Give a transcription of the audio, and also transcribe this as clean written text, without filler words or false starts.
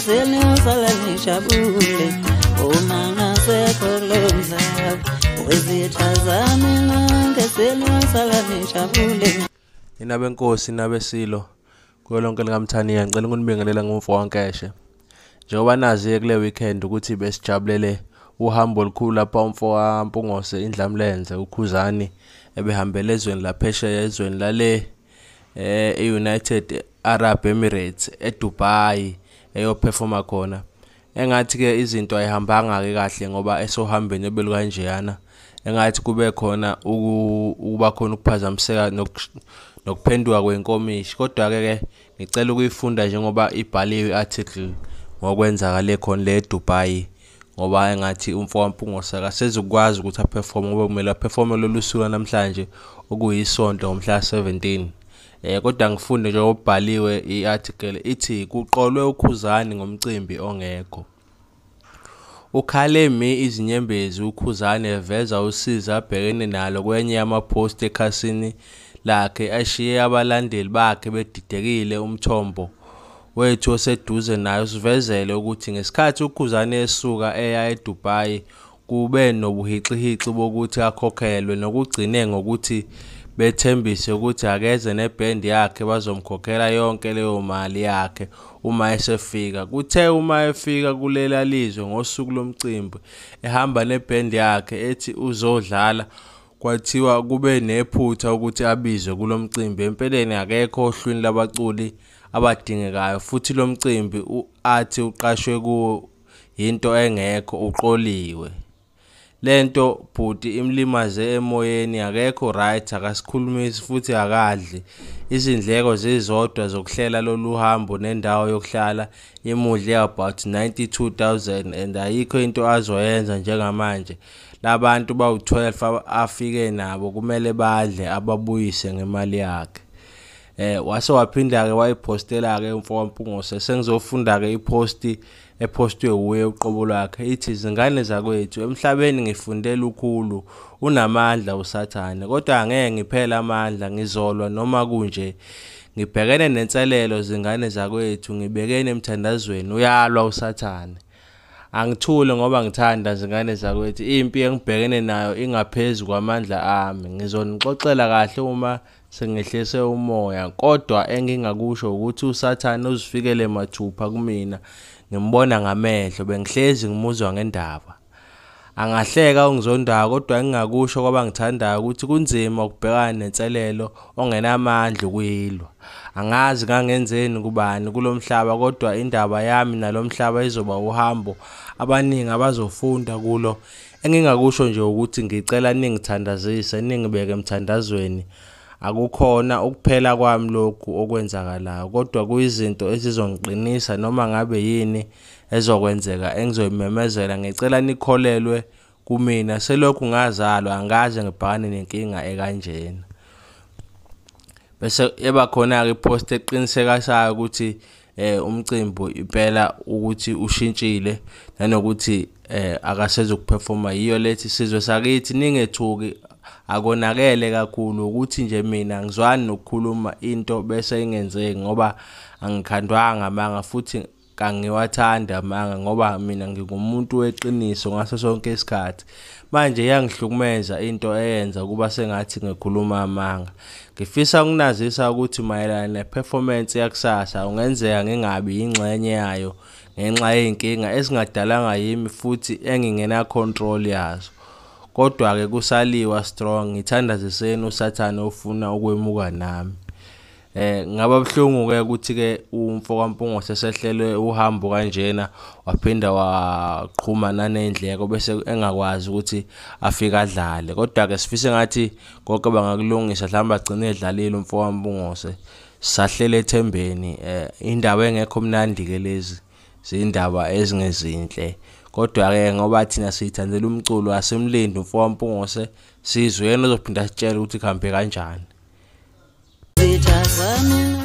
Seniyosala nijabule uma ngasekho lo mhlaba. Wezitha zami nonke seniyosala nijabule. Inabenkosi nabesilo kulo lonke likaMthaniya, ngicela ukunibingelela ngomfo waNkeshe. Njengoba nazi kule weekend ukuthi besijabulele uhambo olukhulu lapha umfo kaMpungose Indlamlenze uKhuzani ebehambele ezweni laphesheya, ezweni lale e-United Arab Emirates eDubai eyoperforma khona. Engathi-ke izinto ayihambanga-ke kahle ngoba esohambeni obelukanjeyana engathi kube khona ukuba khona ukuphazamiseka nokuphenduka kwenkomishi. Kodwa-ke ke ngicela ukuyifunda njengoba ibhaliwe i-article ngokwenzakale khona le eDubai, ngoba engathi umfo kaMpungose akasezukwazi ukuthi aperforme ngoba kumele aperforme lolu suku namhlanje okuyisonto ngomhla 17. Kodwa ngifunde njengoba kubhaliwe i-article ithi kuqolwe uKhuzani ngomcimbi ongekho. Ukhale mi izinyembezi uKhuzani eveza usizi abhekene nalo kwenye yamaposti ekhasini lakhe ashiye abalandeli bakhe bedidekile. Umthombo wethu oseduze naye usivezele ukuthi ngesikhathi uKhuzani esuka eya eDubai kube nobuhixihixi bokuthi akhokhelwe, nokugcine ngokuthi bethembise ukuthi akeze nebhendi yakhe bazomkhokhela yonke leyo mali yakhe uma esefika. Kuthe uma efika kulela lizwe ngosuku lomcimbi ehamba nebhendi yakhe ethi uzodlala, kwathiwa kube nephutha ukuthi abizwe kulo mcimbi. Empeleni akekho ohlwini labaculi abadingekayo futhi lo mcimbi athi uqashwe kuwo yinto engekho, uqoliwe. Lento bhuti imlimaze emoyeni, akekho right, akasikhulumisi futhi akadli. Izindleko zizodwa zokuhlela lolu hambo nendawo yokuhlala imudle about 92,000 and ayikho into azoyenza njengamanje. Labantu bawu-12 afike nabo kumele badle ababuyise ngemali yakhe. Wase waphinda-ke wayipostela-ke umfo kaMpungose. Sengizofunda-ke iposti epostwe wuye uqobo lwakhe, ithi: zingane zakwethu, emhlabeni ngifunde lukhulu, unamandla uSathane, kodwa angeke ngiphele amandla, ngizolwa noma kunje. Ngibhekene nenselelo zingane zakwethu, ngibekene emthandazweni, uyalwa uSathane. Angithule ngoba ngithanda zingane zakwethu, impi engibhekene nayo ingaphezu kwamandla ami. Ngizonixoxela kahle uma sengehlise umoya, kodwa engingakusho ukuthi uSathane uzifikele mathupha kumina, ngimbona ngamehlo, bengihlezi ngimuzwa ngendaba. Angahleka ongizondayo, kodwa engingakusho kwabangithandayo ukuthi kunzima ukubhekana nenselelo ongenamandla ukuyilwa. Angazi ngangenzeni kubani kulo mhlaba, kodwa indaba yami nalo mhlaba izoba uhambo abaningi abazofunda kulo. Engingakusho nje ukuthi ngicela ningithandazise, ningibeke emthandazweni. Akukhona ukuphela kwami lokhu okwenzakalayo, kodwa kuyizinto ezizongiqinisa noma ngabe yini ezokwenzeka engizoyimemezela. Ngicela nikholelwe kumina, selokhu ngazalwa angikaze ngibhekane nenkinga ekanjena. Bese eba khona-ke ipost eqinisekisayo ukuthi umcimbi impela ukuthi ushintshile nanokuthi akasezukuperforma. Yiyo lethi sizwe sakithi ningethuki, akonakele kakhulu ukuthi nje mina ngizwani nokukhuluma into bese ingenzeki, ngoba angikhandwanga amanga futhi kangiwathandi amanga, ngoba mina ngingumuntu weqiniso ngaso sonke isikhathi. Manje iyangihlukumeza into eyenza kuba sengathi ngikhuluma amanga. Ngifisa ukunazisa ukuthi mayelana neperformance yakusasa kungenzeka ngingabi yingxenye yayo ngenxa yey'nkinga ezingadalanga yimi futhi engingena control yazo. Kodwa-ke kusaliwa strong, ngithandaziseni uSathane ufuna ukwemuka nami. Ngaba buhlungu-ke ukuthi-ke umfo kaMpungose esehlelwe uhambo kanjena waphinda waqhuma naney'ndleko bese engakwazi ukuthi afike adlale. Kodwa-ke sifise ngathi konke bangakulungisa, mhlawumbe agcine edlalile umfo kaMpungose. Sisahleli ethembeni. Indaba engekho mnandi-ke lezi, zindaba ezingezinhle. Kodwa-ke ngoba thina siyithandela umculo, asimlindi umfo kaMpungose, sizwe yena ozophinda asitshele ukuthi kuhambe kanjani. Zitha zami